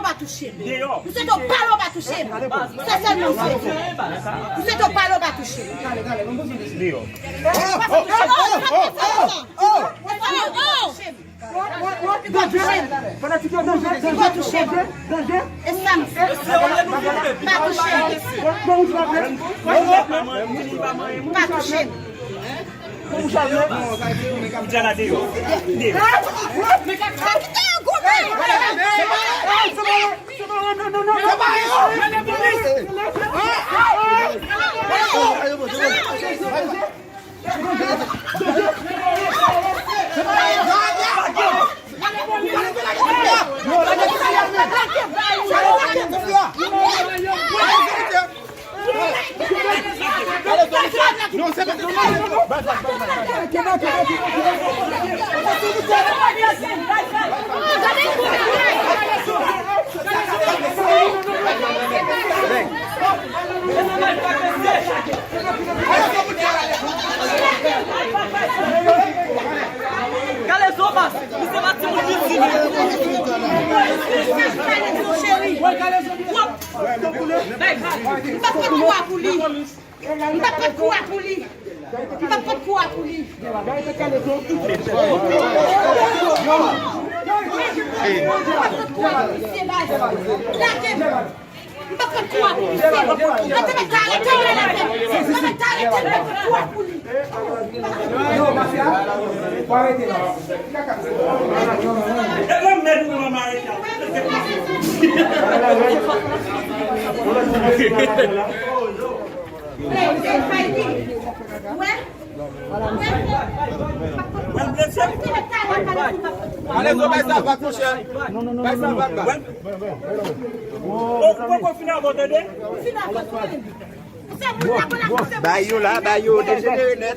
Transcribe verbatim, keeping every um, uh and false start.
w pa touche m. M swete w pale w pa touche m. Se sèlman m swete. M swete w pale w pa touche m. Deyò. Li pa touche m. Li pa touche m. E sa m fè. Pa touche m. Pa touche m. Diana deyò. Deyò. Kalezo, baz, misye pa timoun piti, men. Kalezo, cheri. M pa pot kwa pou li. M pa pot kwa pou li. M pa pot kwa pou li. M pa pot kwa pou misye, baz. Lage m. M pa pot kwa pou misye. Mwen te mèt arete l nan lavi m. Mwen mèt arete l, m pa pot kwa pou li. Kalezo, bay sa vag, monchè. Bay sa vag la. Ou poko fin avè w, tande? Bay yo la, bay yo dejenere nèt.